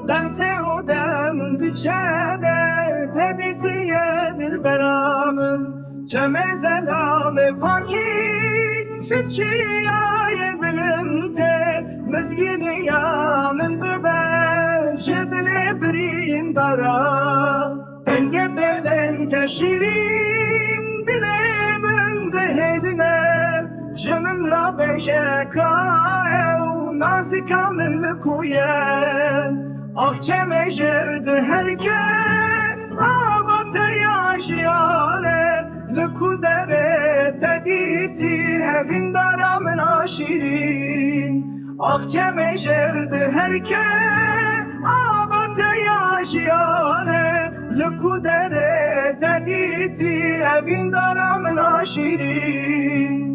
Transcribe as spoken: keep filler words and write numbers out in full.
Dem tê û dem diçe de te dîtiye dilbera min. Çemê zelamê pakî ji çiyayê bilind tê. Mizgîniya min bibe ji dilê birîndara. Dengê belend te şîrîn dilê min dihêdine. Ji min re bêje ka ew nazika min li ku ye. Ax çemê jêr diherike, ava te ya jiyane. Li ku derê te dîtî, hevîndara min a şîrîn. Ax çemê jêr diherike, ava te ya jiyane. Li ku derê te dîtî, hevîndara min a şîrîn.